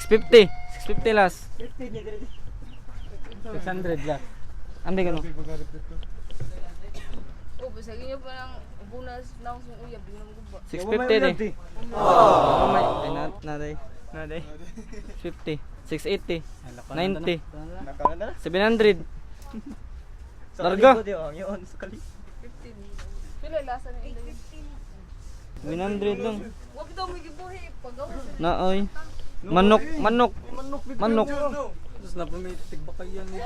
650. 650 last. 600 lang. Ambi ka no. Oh, basta ganyan pa ng bunas na akong uyab, di na maguba. 650 de. Oh, may ay na na day. Na day. 50. 680. 90. Nakana na. 700. Sa Larga. kalikod yun, ang yun, sa kalikod. 15. Pila lasa na ilo. 700 lang. Wag daw may gibuhi pagawa sa Na oy. Manok, manok. Manok. Tapos na may tigbakayan eh.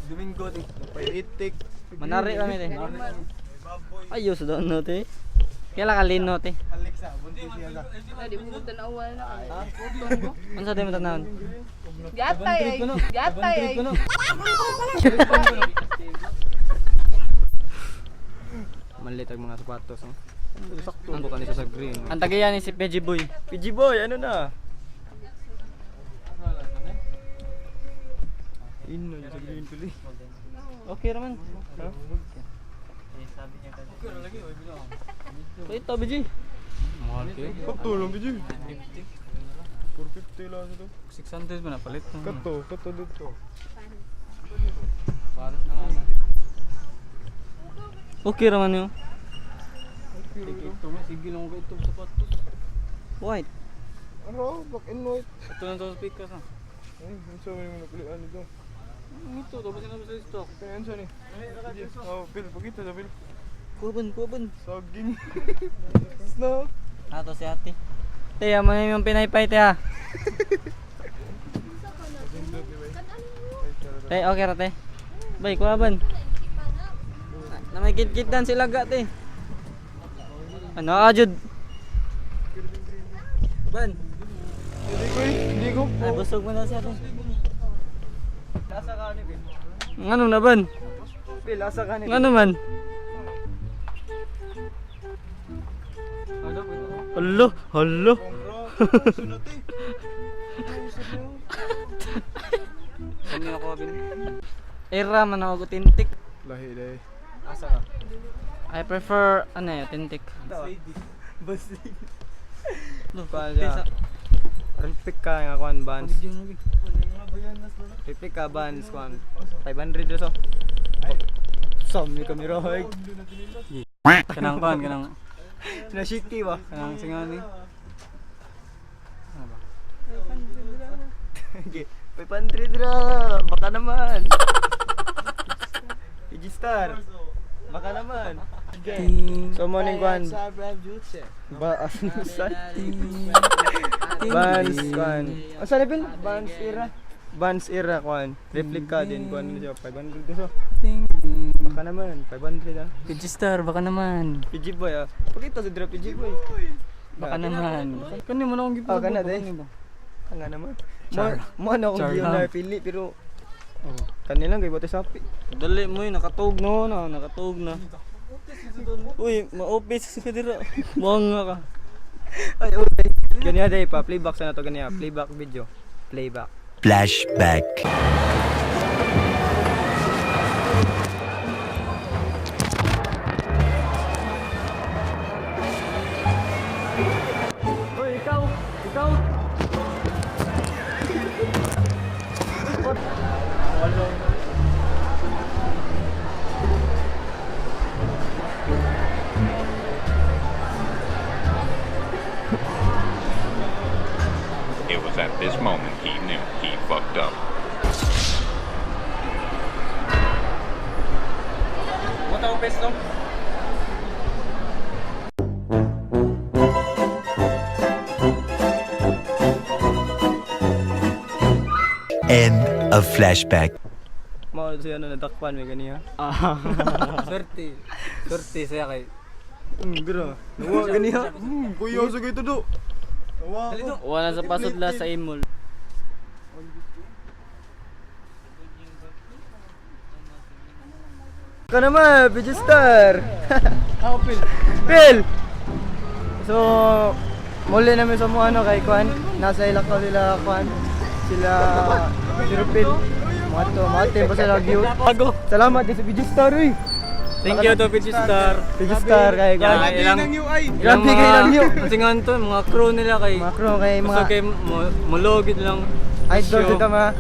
Domingo eh. Paitik. Manari kami te. Ayos doon no te. Kaya kalino te. Alexa, buntis siya ka. Na di mo tanawan na. Unsa day mo tanawon? Gatay ay. Gatay ay. Malit ang mga sapatos, no? Sakto ba kanisa sa green? Ang tagayan ni si PG Boy. PG boy, ano na? Ino sa green tuloy. Okay raman. Ha? Ito BG. Mahal kayo. Kato lang PG. 450 lang ito. 600 ba napalit? Kato, kato dito. Okay raman yun. Ito mo, sige lang ko itong sapatos. White. Ano? Black and white. Ito na to sa pikas ah. Ay, ang sabi mo napilian nito. Ito, tapos sinabi sa stock. Kaya ano ni? Oh, Phil, pagkita sa Phil. Kuban, kuban. Saging. Snow. Ato si ate. Te, amo na yung pinaypay te ha. Te, okay ra te. Bay, kuha ban. Na may git-gitan sila ga te. Ano ajud? Ban. Hindi ko eh. Hindi ko. Ay busog mo na siya te. Asa ka ni Phil? Ngano na ban? Phil, asa ka ni Ngano man? Alo, alo. Sunod eh. Saan niyo ako abin? Era man ako authentic. Lahi lahi. Asa ka? I prefer ano eh, authentic. Basta. Lo, Kuan siya. Replica nga kuan Vans. Replica Vans kuan. 500 do so. Sam ni kamera hay. Kanang kuan, kanang Sinashiki ba? kanang singani. Ano ba? Okay. 500 ra. Baka naman. PG Star. Baka naman. So morning kuan. Ba asan? Vans kuan. Asa na pin? Vans era. Vans era kuan. Replica din kuan ano siya 500 do so. Ting ting. Baka naman 500 ah. PG Star, baka naman. PG boy ah. Pakita sa drop PG boy. Baka naman. Kani mo na akong Ah, kana, gipa. day. Nga naman. Mo Char. mo na akong Char giyon lang. na pili pero Oh. kanilang kay bote sapi. Dali mo yun, nakatug no, na, nakatug na. Uy, ma-office ka dira. Buwang nga ka. Ay, okay. Ganyan day pa playback sana to ganyan. Playback video. Playback. Flashback. Hoy, ikaw. Ikaw. It was at this moment he knew he fucked up. What ang best no? End of flashback. Mao siya ano natakpan may ganiya. Swerte. Swerte saya kay. Gra. Nawa ganiya. Kuya sa gito do. Nawa. Wala sa pasudla sa imol. Ka naman, PG Star. Ako Phil. Phil. So, muli namin sa mga ano kay Kwan. Nasa ilak ko sila Kwan. Sila si Rupil. Mga to, mga team pa sila Gyud. Bago. Salamat din sa PG Star uy. Thank you to PG Star. PG Star kay Yeah, kuan. ilang Grabe kay mga- lang yun. Ang singan to, mga crew nila kay Mga crew kay mga mga kay mulogid lang. idol Show. dito mga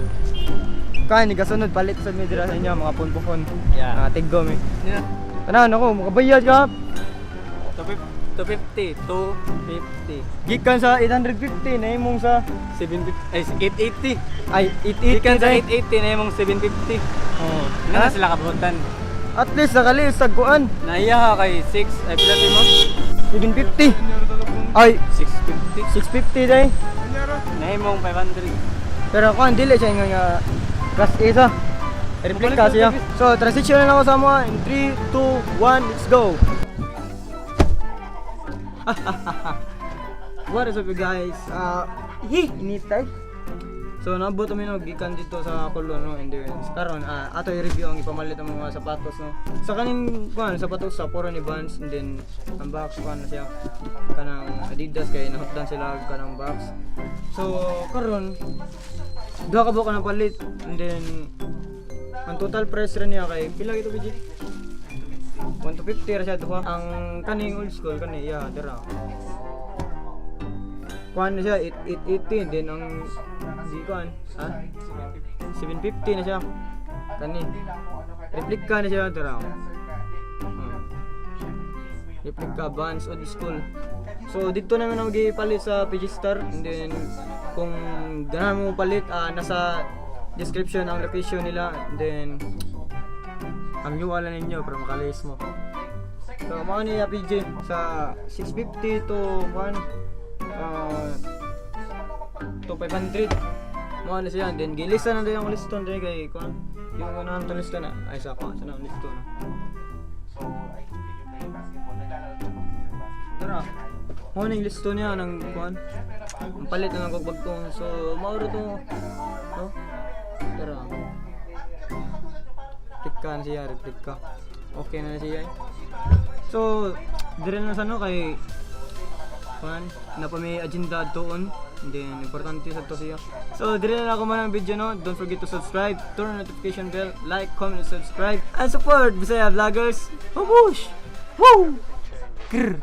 kuan gasunod palit sa mi dira sa inyo mga punpukon. Yeah. Mga tiggo mi. Yeah. Tanan ako makabayad ka. 250, 250, Gikan sa 850 na imong sa 750, ay 880. ay 880 Gikan sa day. 880 na imong 750. Oh. Nga na sila kabutan. At least nakalis sa kuan. Naiya ka kay 6, ay pila mo? 750. Ay 650. 650 day. Na imong 500. Pero kuan dili siya nga nga class A sa. Replica siya. So transition na lang ako sa mga in 3, 2, 1, let's go. What is up, you guys? Hi, initay. So naabot kami no gikan dito sa Colon, no, and then karon ato i-review ang ipamalit ang mga sapatos, no. Sa kaning kuan sapatos sa puro ni Vans, and then ang box kuan na siya kanang Adidas kay nahutdan sila og kanang box. So karon duha ka buok na palit, and then ang total price rin niya kay pila gito, BG? 1 to 50 ra siya duha. Ang kaning old school kani ya dira. Kuan na siya 880, then ang di kuan ha 750 na siya. Kani. Replica na siya dira. Replica Vans old school. So dito naman ako gipalit sa PG Star, and then kung ganahan mo palit, nasa description ang location nila, and then ang URL ninyo para makalis mo. So mao ni PG sa 650 to 1 to 500. Mao na siya, and then gilista na din ang liston din kay kuan. Yung unahan to lista na ay sa kuan sa na listo na. Tara. Mao na yung listo niya ng kuan. Ang palit na lang kog bagtong. So mao ra to. No? Tara. Replika na siya, replika. Okay na siya eh. So, dire na sa no kay kuan na pa may agenda doon. And then, importante sa to siya. So, dire na lang ako man ang video, no. Don't forget to subscribe, turn on notification bell, like, comment, and subscribe. And support Bisaya Vloggers. Whoosh! Woo! Grr!